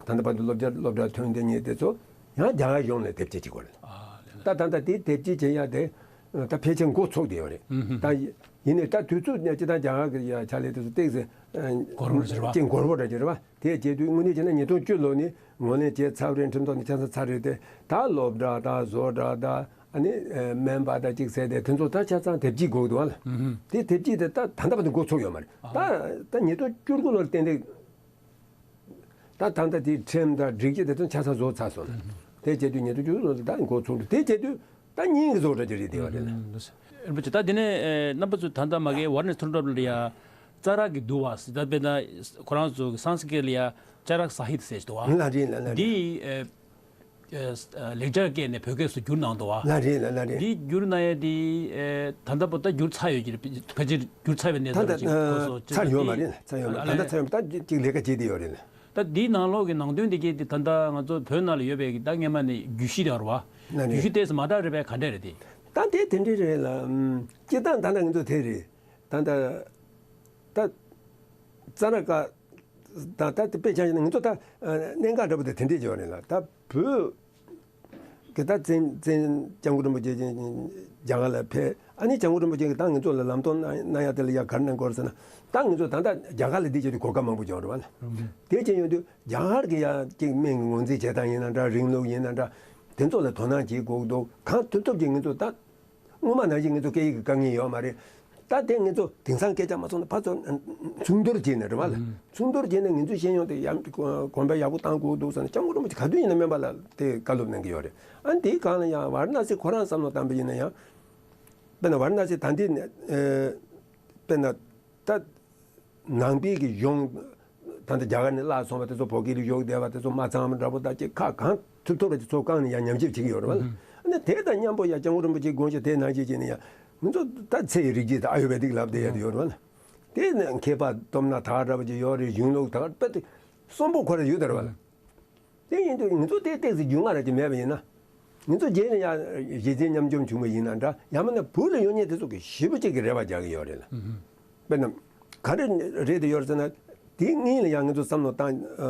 ད་ལྟ་བར་དུ་སློབ་གྲྭ་སློབ་གྲྭ་ཐོན་བསྡད་མཁན་དེ་ཚོ་ཡང་རྒྱ་གར་གཞུང་ནས་དེབ་སྐྱེལ་བྱེད་དགོས་རེད། ཨ་ལེ། ད་ད་ལྟ་དེ་དེབ་སྐྱེལ་བྱེད་ཡ་དེ་ད་ཕལ་ཆེར་འགོ་ཚུགས་བསྡད་ཡོད་རེད། ཨུ་ཧུ། ད་ཡིན་ནའི་ད་དུས་ཚོད་ནས་སྤྱི་བཏང་རྒྱ་གར་གྱི་ཡ་ཕྱག་ལས་དེ་ཚོ་ཏོག་ཙམ་འགོར་བ་འདྲ་ཅིག་རེད་པ། ཅིག་འགོར་བ་འདྲ་ཅིག་རེད་པ། དེ་བྱས་དུས་དངོས་གནས་བྱས་ན་ཉིས་སྟོང་བཅུ་ལོ་ནས་ངོས་ལེན་བྱས་ཚར་བ་རེད། ཁྲིམས་ཐོག་ནས་ཆ་ཚང་ཚར་རེད་དེ། ད་སློབ་གྲྭ་དང་བཟོ་གྲྭ་དང་ཨ་ནི་ཨ་སྨན་པ་དང་གཅིག་བྱས་ཏེ་དེ་ཚོ་ད་ཆ་ཚང་དེབ་སྐྱེལ་དགོས་འདུག་ཨ་ལ། ཨུ་ཧུ། དེ་དེབ་སྐྱེལ་དེ་ད་ད་ལྟ་བར་དུ་འགོ་ཚུགས་ཡོད་མ་རེད། ཨ། ད་ད་ཉིས་སྟོང་བཅུ་དགུ་ལོར་ཏན་ཏན་ད་ད་ལྟ་དེ་ཁྲིམས་དང་སྒྲིག་གཞི་དེ་ཚོ་ཆ་ཚང་བཟོ་ཚར་སོང་ལ། ཨུ་ཧུ། དེ་བྱས་དུས་ཉིས་སྟོང་བཅུ་དགུ་ལོར་ད་འགོ་ཚུགས་འདུག་དེ་བྱས་དུས་ད་སྙིང་གི་བཟོ་གྲྭ་ཅིག་རེད་དེ་བ་རེད་ལ། ཨུ་ཧུ། རིན་པོ་ཆེ། ད་དེ་ནས་ཨེ་རྣམ་པ་ཚོས་ད་ལྟ་མ་གི་ཝཱ་ར་ཎ་སི་མཐོ་སློབ་ལ་ཡ་ཙཱ་ར་གི་འདུལ་བ་ཟེར། ད་དཔེར་ན་ཁོ་རང་ཚོ་གི་སཾ་སྐྲྀཏ་ལ་ཡ་ཙཱ་ར་ས་ཧི་ཏ་ཟེར་འདུག་བ། ལགས་རེད་ལགས་ལགས་རེད། འདི་ཨེ་ཨེ་ལེགས་སྦྱར་སྐད་ནས་བོད་སྐད་སུ་བསྒྱུར་གནང་འདུག་བ། ལགས་རེད་ལགས་ལགས་རེད། འདི་བསྒྱུར་གནང་ཡས་འདི་ཨེ་ད་ལྟ་བར་ད་བསྒྱུར་ཚར་ཡོད་ཀྱི་རེད། ཕལ་ཆེར་བསྒྱུར་ཚར་བའི་གནས་ད་སྟངས་ལ་ཅིག་ཨེ་གོ་སོང་། ཚར་ཡོད་མ་རེད། ཚར་ཡོད་མ་རེད། ད་ལྟ་ཚར་ཡོད་མ་རེད། ད་ཅིག་ལས་ཀ་བྱེད་བསྡད་ཡོད་རེད་ལ། ད་འདིའི་ནང་ལོགས་ཀྱི་ནང་དོན་འདི་གའི་འདི་ད་ལྟ་ང་ཚོ་བོད་ནང་ལ་ཡོད་པའི་གི་ད་སྔས་མ་ནས་རྒྱུད་བཞི་དེ་རེད་བ། ལགས་རེད། རྒྱུད་བཞི་དེ་ཚོ་མ་དག་རེད་པས། ག་འདྲས་རེད་དེ། ད་དེ་དེ་འདྲས་རེད་ལ། ཨམ། སྤྱིར་བཏང་ད་ལྟ་ང་ཚོ་དེ་རེད། ད་ལྟ་ད་ཙཱ་ར་ཀ་ད་ད་དེ་དཔེ་ཆ་བཞག་ན་ང་ཚོ་ད་ཨ་གནད་འགག་འདྲ་པོ་དེ་དེ་འདྲས་ཡོད་རེད་ལ། ད་བོད་གི་ད་བཙན་བཙན་སྐྱབས་མགོན་རིན་པོ་ཆེ་རྒྱ་གར་ལ་ཕེབས། ཨ་ནི་སྐྱབས་མགོན་རིན་པོ་ཆེ་གིས་ད་ང་ཚོ་ལ་ལམ་སྟོན་གནང་གནང་ཡ་དེ་ལ་ཡ་ག་རེ་གནང་དགོས་རེད་ཟེར་ན། ད་ང་ཚོ་ད་ལྟ་རྒྱ་གར་ལ་འདི་བྱེད་དུས་གོ་སྐབས་མང་པོ་བྱུང་རེད་བ་ལ། དེ་བྱས་ཡོང་དུས་རྒྱ་གར་གི་ཡ་ཅིག་སྨན་གྱི་ངོས་འཛིན་བྱེད་སྟངས་ཡིན་ན་འདྲ། རིང་ལུགས་ཡིན་ན་འདྲ། དེ་ཚོ་ལ་དོ་སྣང་བྱེད་དགོས་འདུག་གང་ཐུབ་ཐུབ་ཀྱིས་ང་ཚོ་ད་ སྔོན་མ་ནང་བཞིན་ངེད་ཚོ་སྐད་ཡིག་གི་དཀའ་ངལ་ཡོད་མ་རེད། ད་དེ་ངེད་ཚོ་དེང་སང་སྐད་ཆ་མ་སོང་ན་ཕར་ཚུར་མཚུངས་བསྡུར་བྱས་ནས་རེད་བ་ལ། མཚུངས་བསྡུར་བྱས་ནས་ངེད་ཚོའི་ཤེས་ཡོན་དེ་ཡང་གོང་འཕེལ་ཡག་པོ་བཏང་དགོས་འདུག་ཟེར་ནས་སྐྱབས་མགོན་རིན་པོ་ཆེ་ག་དུས་ཡིན་ན་སྨན་པ་ལ་དེ་བཀའ་སློབ་གནང་གི་ཡོད་རེད། ཨ་ནི་དེའི་སྒང་ལ་ཡང་ཝཱ་ར་ཎ་སི་ཁོ་རང་བསམ་བློ་བཏང་པ་ཡིན་ན་ཡང་། དཔེར་ན་ཝཱ་ར་ཎ་སི་ད་འདི་ནས་ཨེ། དཔེར་ན་ད། ནང་པའི་གི་གཞུང་ད་ལྟ་རྒྱ་གར་ནས་བརླགས་སོང་བ་དེ་ཚོ་བོད་སྐད་ལ་བཞུགས་བསྡད་པ་དེ་ཚོ་མ་ཚང་བ་འདྲ་པོ་ད་ཅིག་ཁག་གང་ཐུབ་ཐུབ་རེ་ཚོ་བཀང་ནས་ཡང་ཉམས་ཞིབ་བྱེད་ཀྱི་ཡོད་རེད་བ་ལ། ཨ་ནི་དེ་དང་མཉམ་པོ་ཡང་སྐྱབས་མགོན་རིན་པོ་ཆེའི་དགོངས་གཞི་དེ་ནང་བཞིན་བྱས་ནས་ཡང་ང་ཚོ་ད་ཚེ་ཡི་རིག་བྱེད་དང་ཨ་ཡུར་བེ་དིག་ལབ་བསྡད་ཡ་དེ་ཡོད་རེད་བ་ལ། དེ་ནས་མཁས་པ་སྟོབས་ན་དར་འདྲ་པོ་ཅིག་ཡོད་རེད། གཞུང་ལུགས་དར་དཔེ་དེ་གསོན་པོ་ཁོ་རང་ཡོད་དེ་རེད་བ་ལ། དེ་ཡིན་དུས་ང་ཚོ་དེ་ཏོག་ཙམ་རྒྱུས་མངའ་ར་ཅིག་མེད་པ་ཡིན་ན། ང་ཚོ་རྗེས་ནས་ཡང་གཞི་རྩའི་ཉམ་ཆུང་བྱུང་བ་ཡིན་ན་འདྲ། ཡང་མིན་ན་བོད་ལ་ཡོད་མཁན་དེ་ཚོ་གི་ཞེ་པོ་ཅིག་གི་རེ་བ་རྒྱག་གི་ཡོད་རེད་ལ། དཔེར་ན། ག་རེ་རེད་དེ་ཡོད་ཟེར་ན། དེ་སྔོན་ལ་ཡང་ང་ཚོ་བསམ་བློ་བཏང་། ཨ།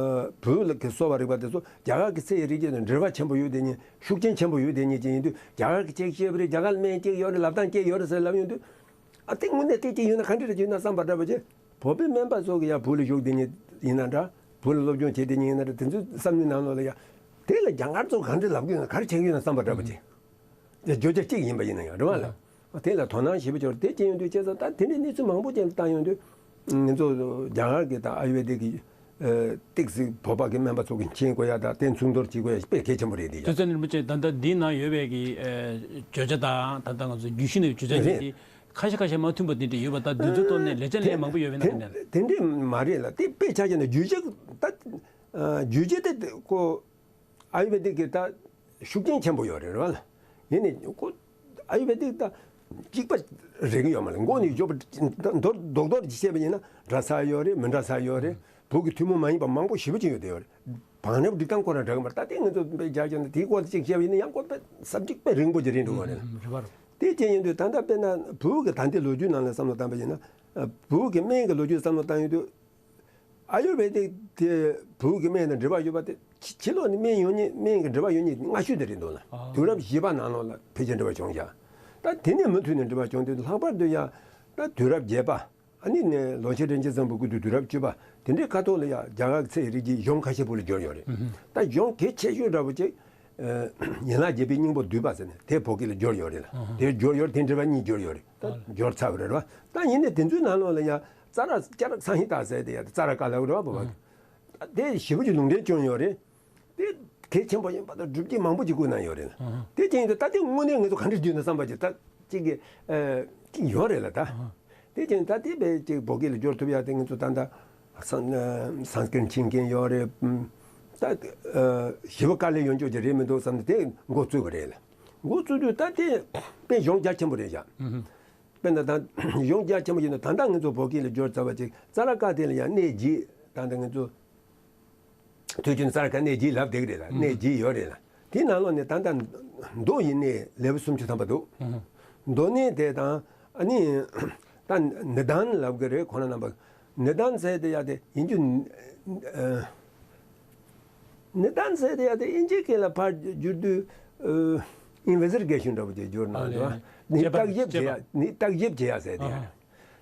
བོད་ལ་གི་གསོ་བ་རིག་པ་དེ་ཚོ་རྒྱ་གར་གི་ཚེ་ཡི་རིག་བྱེད་དང་འབྲེལ་བ་ཆེན་པོ་ཡོད་དེ་ཉིད་ཤུགས་རྐྱེན་ཆེན་པོ་ཡོད་དེ་ཉིད་ཅིག་ཡིན་དུས་རྒྱ་གར་གི་ཅིག་ཤེས་པ་རེད། རྒྱ་གར་སྨན་ཅིག་ཡོད་རེད། ལབ་སྟངས་ཅིག་ཡོད་རེད་ཟེར་ལབ་ཡོང་དུས། ཨ། དེ་དངོས་གནས་དེ་ཅིག་ཡོད་ན་ག་འདྲ་རེད་ཅིག་ཡིན་ན་བསམ་པ་འདྲ་པོ་ཅིག་བོད་པའི་སྨན་པ་ཚོ་གི་ཡང་བོད་ལ་བཞུགས་བསྡད་མཁན་ཡིན་ན་འདྲ། བོད་ལ་སློབ་སྦྱོང་བྱེད་བསྡད་མཁན་ཡིན་ན་འདྲ། དེ་ཚོའི་བསམ་བློའི་ནང་ལོགས་ལ་ཡང་། དེ་ལ་རྒྱ་གར་ཚོ་ག་འདྲ་ལབ་ཀྱི་ཡོད་ན། ག་རེ་བྱེད་ཀྱི་ཡོད་ན་བསམ་པ་འདྲ་པོ་ཅིག་དེ་བརྗོད་བྱ་གཅིག་ཡིན་པ་ཡིན་ན་ཡང་རེད་བ་ལ། དེ་ལ་དོ་སྣང་ཞེ་པོ་ཅིག་ཡོད་རེད། དེ་བྱས་ཡོང་དུས་བྱས་ཙང་ད་དེ་འདྲའི་གནས་ཚུལ་མང་པོ་ཅིག་བཏང་ཡོང་དུས། ང་ཚོ་རྒྱ་གར་གྱི་དང་ཨ་ཡུར་བེ་དིག་གི། ཨ། ཏོག་ཙམ་བོད་པ་གི་སྨན་པ་ཚོ་གི་མཁྱེན་དགོས་ཡ་དང་དེ་མཚུངས་བསྡུར་བྱེད་དགོས་ཡ་དཔེ་གལ་ཆེན་པོ་རེད་དེ་ཡ། དུས་ཚོད་ནི་རིན་པོ་ཆེ་ད་ལྟ་འདིའི་ནང་ཡོད་པའི་གི། ཨ། བརྗོད་བྱ་དང་ད་ལྟ་ང་ཚོ་བརྗོད་གཞི་ནས་བརྗོད་བྱ་རེད་ཡིན་དེ། ཁ་ཤས་ཁ་ཤས་མ་མཐུན་པ་དེ་འདྲ་ཡོད་པ། ད་དུས་ཚོད་ཐོག་ནས་ལས་བྱ་ལས་མང་པོ་ཡོད་པའི་ནང་ནས། དེ་འདྲས་མ་རེད་ལ། དེ་དཔེ་ཆ་བཞག་ན་བརྗོད་བྱ་ད། ཨ། བརྗོད་བྱ་དེ་ཁོ། ཨ་ཡུར་བེ་དིག་གི་ད་ཤུགས་རྐྱེན་ཆེན་པོ་ཡོད་རེད་བ་ལ། ཡིན་ནའི་ཁོ་ཨ་ཡུར་བེ་དིག་ད་གཅིག་པ་རེག་གི་ཡོད་མ་རེད། མགོ་ནས་མཇུག་བར་མདོར་མདོག་མདོག་ཅིག་བཤད་པ་ཡིན་ན་འདྲ་ས་ཡོད་རེད། མི་འདྲ་ས་ཡོད་རེད། བོད་ཀྱི་ཐུན་མོང་མ་ཡིན་པ་མང་པོ་ཞེ་པོ་ཅིག་ཡོད་དེ་ཡོད་རེད། བང་རིམ་སྒྲིག་སྟངས་ཁོ་རང་འདྲ་གི་མ་རེད། ད་ལྟའི་ང་ཚོ་དཔེ་རྒྱག་རྒྱག་ན་དེའི་སྐོར་ཅིག་བཤད་པ་ཡིན་ན་ཡང་སྐོར་དཔེ་ཟབ་ཅིག་དཔེ་རིང་པོ་ཅིག་རེད་འགྲོ་བ་རེད། ཨུམ། རེད་པ། དེ་བྱས་ཡིན་དུས་ད་ལྟ་དཔེར་ན་བོད་ཀྱི་ད་ལྟའི་ལོ་རྒྱུས་ནང་ལ་བསམ་བློ་བཏང་པ་ཡིན་ན། ཨ། བོད་ཀྱི་སྨན་གྱི་ལོ་རྒྱུས་བསམ་བློ་བཏང་ཡོང་དུས། ཨ་ཡུར་བེ་དིག་དེ་བོད་ཀྱི་སྨན་དང་འབྲེལ་བ་ཡོད་པ་དེ་ཕྱི་ཕྱི་ལོགས་ནས་སྨན་ཡོང་མཁན། སྨན་གྱི་འབྲེལ་བ་ཡོད་མཁན་སྔ་ཤོས་དེ་རེད་འདུག་ལ། ཨ། དུས་རབས་བཞི་པ་ནང་ལོགས་ལ་ཕལ་ཆེར་འབྲེལ་བ་བྱུང་བཞག་ད་དེ་ནས་མུ་མཐུད་ནས་འབྲེལ་བ་བྱུང་དུས་ལྷག་པར་དུ་ཡང་ད་དུས་རབས་བརྒྱད་པ། ཨ་ནི་ནས་ལོ་ཆེན་རིན་ཆེན་བཟང་པོ་སྐུ་དུས་དུས་རབས་བཅུ་པ་དེ་འདྲའི་ཁ་ཐོག་ལ་ཡང་རྒྱ་གར་གྱི་ཚེ་ཡི་རིག་བྱེད་གཞུང་ཁ་ཤས་བོད་ལ་བསྒྱུར་ཡོད་རེད། ཨུ་ཧུ། ད་གཞུང་གལ་ཆེ་ཤོས་འདྲ་པོ་ཅིག་ཨ། ཡན་ལག་བརྒྱད་པའི་སྙིང་པོ་བསྡུས་པ་ཟེར་ནས་དེ་བོད་སྐད་ལ་བསྒྱུར་ཡོད་རེད་ལ། ཨ་ཧ། དེ་བསྒྱུར་ཡོད་རེད། དེ་འགྲེལ་པ་གཉིས་བསྒྱུར་ཡོད་རེད། ད་ཨ་ལེ། བསྒྱུར་ཚར་བ་རེད་བ། ད་ཡིན་ནའི་དེ་ཚོའི་ནང་ལོགས་ལ་ཡང་ཙཱ་ར་ཙཱ་ར་སཾ་ཧི་ཏཱ་ཟེར་དེ་ཡང་ཙཱ་ར་ཀ་ལབ་རེད་བ། བོད་པ་གི། ཨ། དེ་ཞེ་པོ་ཅིག་ལུང་འདྲེན་བྱུང་ཡོད་རེད། དེ་གལ་ཆེན་པོ་ཡིན་པ་དང་སྒྲུབ་བྱེད་མང་པོ་ཅིག་བཀོད་གནང་ཡོད་རེད་ལ། ཨ་ཧ། དེ་བྱས་ཡིན་དུས་ད་དེ་དངོས་གནས་ང་ཚོ་ག་འདྲ་བསྒྱུར་ན་བསམ་པ་ཅིག་ད་ཅིག་གི། ཨ། ཅིག་ཡོད་རེད་ལ་ད། ཨ་ཧ། དེ་བྱས་ད་དེ་བས་ཅིག་བོད་སྐད་ལ་བསྒྱུར་ཐུབ་ཡ་དེ་ང་ཚོ་ད་ལྟ་སན་སན་སྐྲིད་མཁྱེན་མཁན་ཡོད་རེད། ད། ཨ། ཞེ་པོ་དཀའ་ལས་ཡོད་འཇོག་ཅིག་རེད་མི་འདུག་བསམ་ནས་དེ་འགོ་བཙུགས་པ་རེད་ལ། འགོ་བཙུགས་དུས་ད་དེ་དཔེ་གཞུང་རྒྱ་ཆེན་པོ་རེད་བཞག་ཨ་ཧ། དཔེར་ན་ད་གཞུང་རྒྱ་ཆེན་པོ་ཡིན་ན་ད་ལྟ་ང་ཚོ་བོད་སྐད་ལ་བསྒྱུར་ཚར་བ་ཅིག་ཙཱ་ར་ཀ་དེ་ལ་ཡང་གནས་བརྒྱད། ད་ལྟ་ང་ཚོ་དུས་རྒྱུན་ཙཱ་ར་ཀ་གནས་བརྒྱད་ལབ་བསྡད་ཀྱི་རེད་ལ། གནས་བརྒྱད་ཡོད་རེད་ལ། དེའི་ནང་ལོགས་ནས་ད་ལྟ་མདོ་ཡི་གནས་ལེའུ་སུམ་ཅུ་ཐམ་པ་འདུག་ཨ་ཧ། མདོ་གནས་དེ་དང་། ཨ་ནི་ད་ནི་དཱན་ལབ་ཀྱི་རེད་ཁོ་རང་རྣམ་པ། ནི་དཱན་ཟེར་དེ་ཡ་དེ་ཡིན་རྒྱུ། ཨ། ནི་དཱན་ཟེར་དེ་ཡ་དེ་དབྱིན་ཇིའི་སྐད་ལ་ཕར་བསྒྱུར་དུས། ཨ། ཨིན་ཝེ་སི་ཊི་གེ་ཤན་འདྲ་པོ་ཅིག་བསྒྱུར་གནང་། ཨ་ལེ། འདུག་ཨ། ནི་དཔྱད་པ། བརྟག་ཞིབ་བྱེད་ཡ། དཔྱད་པ། ནི་བརྟག་ཞིབ་བྱེད་ཡ་ཟེར་དེ་ཡ། ཨ་ཧ།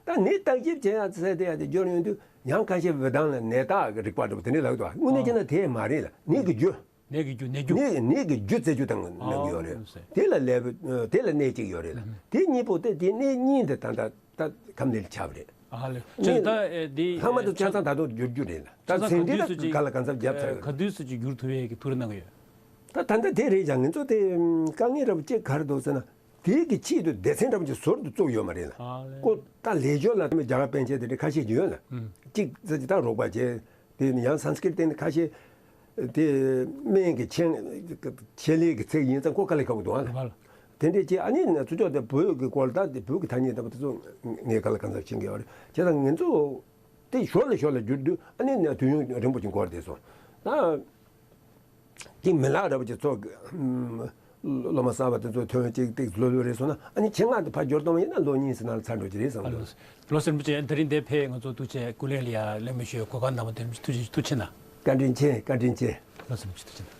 ད་ནི་བརྟག་ཞིབ་བྱེད་ཡ་ཟེར་དེ་ཡ་དེ་བསྒྱུར་ཡོང་དུས་ཡང་ཁ་ཤས་བེ་དཱན་ལ་ནད་བརྟག་གི་རིག་པ་འདྲ་པོ་དེ་འདྲ་ལབ་འདུག་དངོས་གནས་བྱས་ན་དེ་མ་རེད་ལ། ནད་ཀྱི་རྒྱུ། ནད་ཀྱི་རྒྱུ། ནད་རྒྱུ། ནད། ནད་ཀྱི་རྒྱུ་རྩད་གཅོད་བཏང་གནང་གི་ཡོད་རེད། ཨོ་ཟེར། དེ་ལ་ལེའུ། དེ་ལ་གནས་གཅིག་ཡོད་རེད་ལ། ཨ་ཧ། དེ་གཉིས་པོ་དེ། དེ་གནས་གཉིས་དེ་ད་ལྟ་ད་ཁམས་ལི་ལ་ཁྱབ་རེད། ཨ་ལེ། ཨ་ནི་ད་ཨེ་འདི་ལྷག་མ་དུ་ཆ་ཚང་ད་དུང་བསྒྱུར་རྒྱུ་རེད་ལ། ད་ཆ་ཚང་ཚན་རིག་ག་དུས་སུ་ཅིག་ག་ལ་གང་འཚམ་བརྒྱབ་ཚར་ཡོད་རེད། ག་དུས་སུ་ཅིག་བསྒྱུར་ཐུབ་ཡས་ཀྱི་ཐུགས་རེ་གནང་གི་ཡོད། ད་ད་ལྟ་དེ་རེད་ཀྱང་ང་ཚོ་དེ་དཀའ་ངལ་འདྲ་པོ་ཅིག་ག་རེ་འདུག་ཟེར་ན། དེའི་གི་ཆེད་དུ་སྡེ་ཚན་འདྲ་པོ་ཅིག་ཟུར་དུ་བཙུགས་ཡོད་མ་རེད་ལ། ཨ་ལེ། ཁོ་ད་ལས་སྦྱོར་ལ་རྒྱ་གར་པཎ་ཆེན་དེ་འདྲ་ཁ་ཤས་ཅིག་ཡོད་ལ། ཨུམ། གཅིག་ཙམ་ཅིག་ད་རོགས་པ་བྱས། དེ་ནི་ཡང་སཾ་སྐྲྀ་ཏ་དེ་ནི་ཁ་ཤས། དེ་སྨན་གྱི་ཆེད། ཆེད་ལས་ཀྱི་ཚིག་ཡིན་ཙང་ཁོ་དཀའ་ལས་ཁག་པོ་འདུག་ཨ་ལ། ཨ་ལ། དེ་འདྲས་ཅིག་ཨ་ནི་ཚུར་ཕྱོགས་དེ་བོད་ཀྱི་སྐོར་ད་དེ་བོད་ཀྱི་ཐ་སྙད་ལྟ་བུ་དེ་ཚོ་ངས་དཀའ་ལས་གང་འཚམ་ཤེས་ཀྱི་ཡོད་རེད། བྱས་ཙང་ང་ཚོ་དེ་ཞོར་ལ་ཞོར་ལ་བསྒྱུར་དུས་ཨ་ནི་དུས་ཡུན་རིང་པོ་ཅིག་འགོར་བསྡད་སོང་། ད་ཅིག་མི་ལག་འདྲ་པོ་ཅིག་ཚོ། སློབ་མ་གསར་པ་དེ་ཚོ་ཐོན་ཅིག་ཏིག་ལོ་ལོ་རེད་སོང་ན་ཨ་ནི་ཆེད་མངགས་དེ་ཕར་འབྱོར་གཏོང་བ་ཡིན་ན་ལོ་གཉིས་ཙམ་ནང་ལ་ཚར་འགྲོ་གི་རེད་བསམ་འདུག་ལོ་སེར་པོ་ཆེ་དེ་རིང་འདིར་ཕེབས་ང་ཚོ་ཐུགས་རྗེ་སྐུ་ལས་ལ་ཡ་ལེགས་མོ་ཞུ་གོ་སྐབས་གནང་བ་དེར་ཐུགས་རྗེ་ཐུགས་རྗེ་ཆེ་གནང་། བཀའ་དྲིན་ཆེ། བཀའ་དྲིན་ཆེ། ལོ་སེར་པོ་ཆེ་ཐུགས་རྗེ་གནང་།